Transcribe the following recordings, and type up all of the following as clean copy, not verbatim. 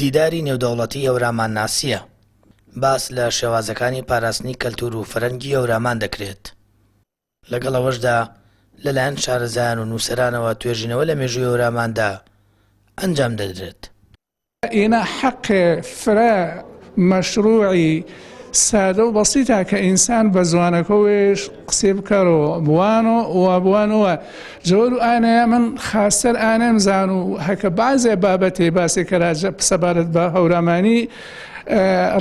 دیداری نێودەوڵەتی هەورامانناسییە، باس لە شێوازەکانی پاراستنی کەلتوور و فەرەنگی هەورامان دەکرێت. لەگەڵ ئەوەشدا لەلایەن شارەزایان و نووسەرانەوە توێژینەوە لە مێژووی هەوراماندا ئەنجام دەدرێت. ئینا حەقێ فرە مەشروعی سادە و بەسیتە کە ئینسان بە زوانەکەوێش قسێ بکەرۆ بوانۆ و بوانۆوە جۆر و ئانەیە من خاستر ئانەم زان و هەکە بازێ بابەتێ باسێ کەراجە سەبارەت بە هەورامانی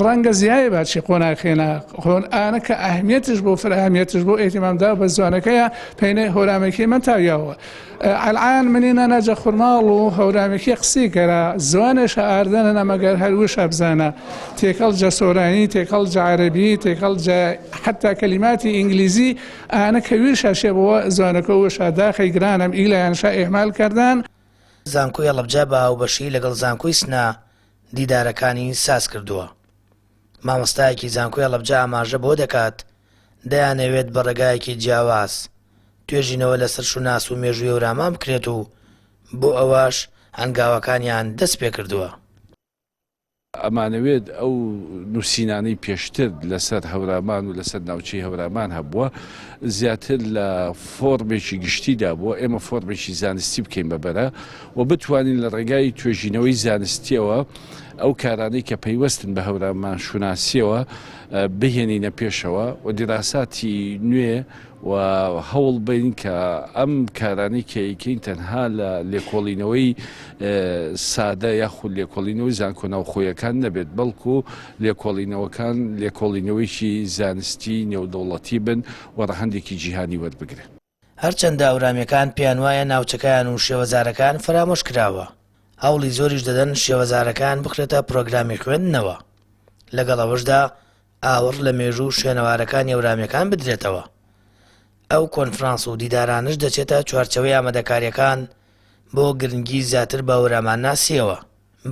ڕەنگە زیایە باچی قۆناخێنا خۆن ئانە کە ئەهمیەتش بۆ فرە ئەهمیەتش بۆ ئێتیمام دا بە زوانەکەیە پەینەی هۆرامەکەی من تاویاوە ئەلعان منی نەنە جە خورماڵ و هەورامیکی قسی کەرا زوانێشە ئاردەنە نە مەگەر هەر وشە بزانە تێکەڵ جە سۆرانی تێکەڵ جە عەرەبی تێکەڵ جە حەتا کەلیماتی ئینگلیزی ئانە کە ویشە شێ بۆ زوانەکە وشە داخی گرانم ئیلایان شا ئیهمال کردان. زانکۆی هەڵەبجە بە هاوبەشی لەگەڵ زانکۆی سنە دیدارەکانی سازکردووە. مامۆستایەکی زانکۆی هەڵەبجە ئاماژە بەوە دەکات، دەیانەوێت بە ڕێگایەکی جیاواز توێژینەوە لەسەر شوناس و مێژووی هەورامان بکرێت و بۆ ئەوەش هەنگاوەکانیان دەستپێکردووە. ئەمانەوێت ئەو نووسینانەی پێشتر لەسەر هەورامان و لەسەر ناوچەی هەورامان هەبووە زیاتر لە فۆرمێکی گشتیدا بووە، ئێمە فۆرمێکی زانستی بکەین بە بەرە و بتوانین لە ڕێگای توێژینەوەی زانستییەوە ئەو کارانەی کە پەیوەستن بە هەورامان شوناسییەوە بهێنینە پێشەوە و دیراساتی نوێ و هەوڵ بەین کە ئەم کارانەی کە ئەیکەین تەنها لە لێکۆڵینەوەی سادە یاخود لێکۆڵینەوەی زانکۆ ناوخۆیەکان نەبێت بەڵکو لێکۆڵینەوەکان لێکۆڵینەوەیکی زانستی نێودەوڵەتی بن و ڕەهەندێکی جیهانی وەربگرن. هەرچەندە هەورامییەکان پێیانوایە ناوچەکەیان و شێوەزارەکەیان فەرامۆش کراوە، هەوڵی زۆریش دەدەن شێوەزارەکەیان بخرێتە پرۆگرامی خوێندنەوە، لەگەڵ ئەوەشدا ئاوڕ لە مێژوو و شوێنەوارەکانی هەورامییەکان بدرێتەوە. ئەو کۆنفرانس و دیدارانەش دەچێتە چوارچێوەی ئامادەکارییەکان بۆ گرنگی زیاتر بە هەورامانناسییەوە.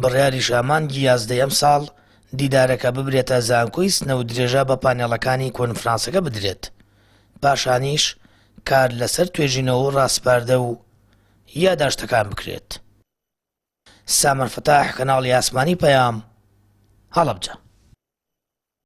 بڕیاریشە مانگی یازدەی ئەمساڵ دیدارەکە ببرێتە زانکۆی سنە و درێژە بە پانێڵەکانی کۆنفرانسەکە بدرێت. پاشانیش کار لەسەر توێژینەوە و ڕاسپاردە و یاداشتەکان بکرێت. سامان فەتاح، کەناڵی ئاسمانی پەیام، هەڵەبجە.